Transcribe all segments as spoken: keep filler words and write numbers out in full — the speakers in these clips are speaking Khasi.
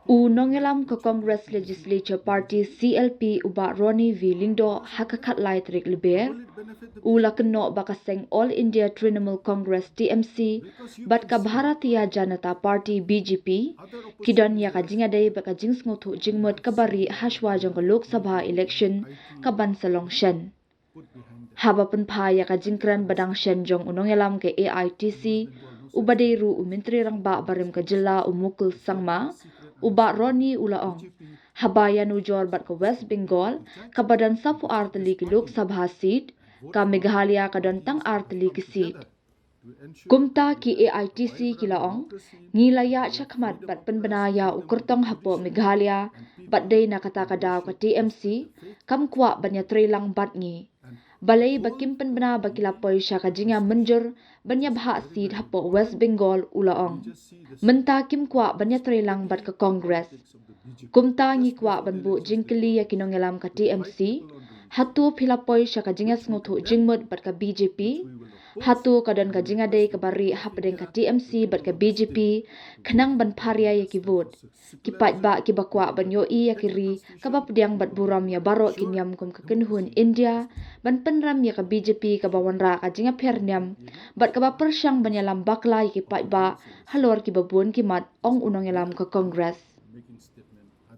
U nongïalam ka Congress Legislature Party, C L P, u Bah Ronnie V Lyngdoh, ha ka khatlai tarik Lber, u la kynnoh ba ka seng All India Trinamool Congress, T M C, bad ka Bharatiya Janata Party, B J P, ki don ïa ka jingïadei bad ka jingsngewthuh jingmut kaba rieh hashwa jong ka Lok Sabha election kaban sa long shen. Haba pynpaw ïa ka jingkren ba dang shen jong u nongïalam ka A I T C, uba dei ruh u Myntri Rangbah barim ka jylla u Mukul Sangma, u Bah Ronnie u la ong, haba ïanujor bad ka West Bengal, kaba don saphew ar tylli ki Lok Sabha seat, ka Meghalaya ka don tang ar tylli ki seat. Kumta ki A I T C ki la ong, ngi la ïaid shakhmat bad pynbna ïa u kyrtong hapoh Meghalaya, bad dei na kata ka daw ka T M C kam kwah ban ïatreilang bad ngi. Balei ba kim pynbna ba ki la poi sha ka jingïamynjur ban ïabhah seat hapoh West Bengal, u la ong. Mynta kim kwah ban ïatreilang bad ka Congress. Kumta ngi kwah ban buh jingkylli ïa ki nongïalam ka T M C, hato phi la poi sha ka jingïasngewthuh jingmut bad ka B J P? Hato ka don ka jingïadei kaba rieh hapdeng ka T M C bad ka B J P, khnang ban pharia ïa ki vote? Ki paidbah kiba kwah ban ïohi ïa ki ri kaba pdiang bad burom ïa baroh ki niam kum ka kynhun India, ban pynrem ïa ka B J P kaba wanrah ka jingïapher niam, bad kaba pyrshang ban ïalam bakla ïa ki paidbah halor kiba bun ki mat, ong u nongïalam ka Congress.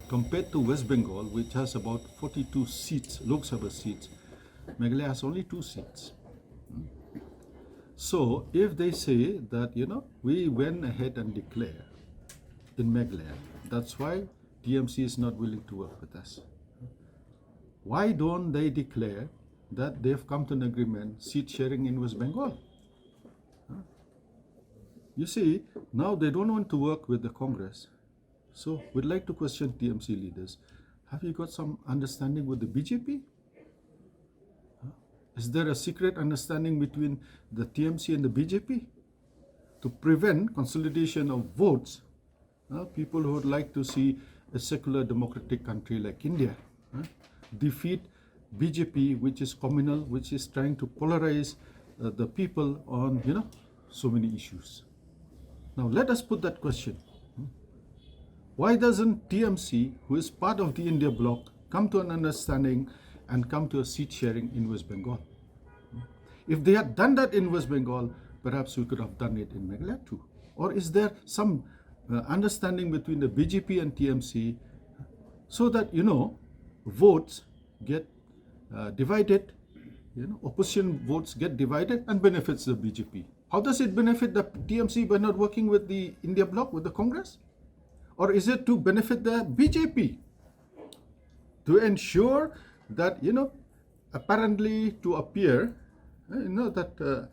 Compared to West Bengal, which has about forty-two seats, Lok Sabha seats, Meghalaya has only two seats. Hmm? So if they say that, you know, we went ahead and declare in Meghalaya, that's why T M C is not willing to work with us. Why don't they declare that they've come to an agreement, seat sharing in West Bengal? Huh? You see, now they don't want to work with the Congress. So we'd like to question T M C leaders. Have you got some understanding with the B J P? Huh? Is there a secret understanding between the T M C and the B J P to prevent consolidation of votes? Uh, people who would like to see a secular democratic country like India, uh, defeat B J P, which is communal, which is trying to polarize, uh, the people on, you know, so many issues. Now let us put that question. Hmm? Why doesn't T M C, who is part of the India bloc, come to an understanding and come to a seat sharing in West Bengal? Hmm? If they had done that in West Bengal, perhaps we could have done it in Meghalaya too. Or is there some, uh, understanding between the B J P and T M C so that, you know, votes get, uh, divided, you know, opposition votes get divided and benefits the B J P? How does it benefit the T M C by not working with the India bloc, with the Congress? Or is it to benefit the B J P? To ensure that, you know, apparently to appear, uh, you know, that, uh,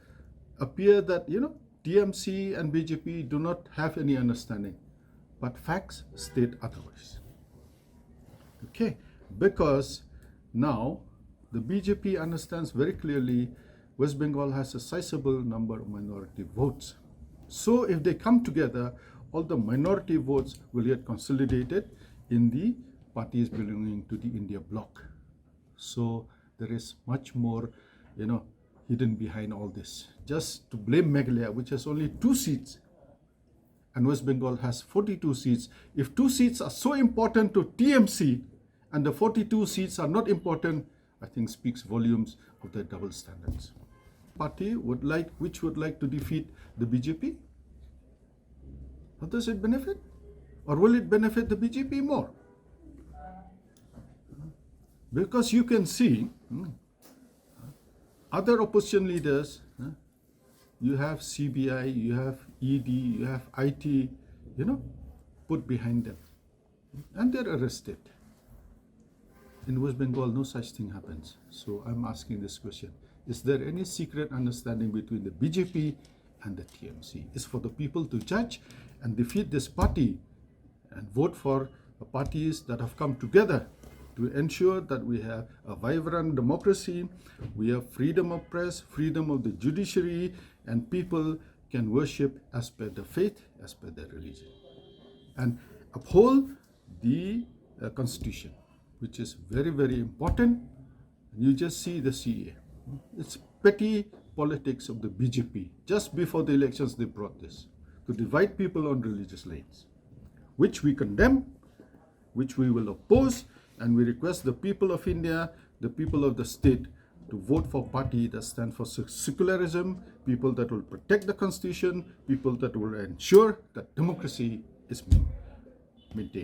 appear that, you know, T M C and B J P do not have any understanding, but facts state otherwise. Okay, because now the B J P understands very clearly West Bengal has a sizable number of minority votes. So if they come together, all the minority votes will get consolidated in the parties belonging to the India bloc. So there is much more, you know, hidden behind all this. Just to blame Meghalaya, which has only two seats, and West Bengal has forty-two seats. If two seats are so important to T M C and the forty-two seats are not important, I think speaks volumes of their double standards. Party would like, which would like to defeat the B J P? How does it benefit? Or will it benefit the B J P more? Because you can see, hmm, other opposition leaders, huh, you have C B I, you have E D, you have I T, you know, put behind them. And they're arrested. In West Bengal, no such thing happens. So I'm asking this question. Is there any secret understanding between the B J P and the T M C? It's for the people to judge and defeat this party and vote for parties that have come together to ensure that we have a vibrant democracy, we have freedom of press, freedom of the judiciary, and people can worship as per the faith, as per their religion, and uphold the, uh, constitution, which is very, very important. And you just see the C A A. It's petty politics of the B J P. Just before the elections, they brought this to divide people on religious lines. which we condemn, which we will oppose, and we request the people of India, the people of the state, to vote for party that stand for sec- secularism, people that will protect the constitution, people that will ensure that democracy is maintained.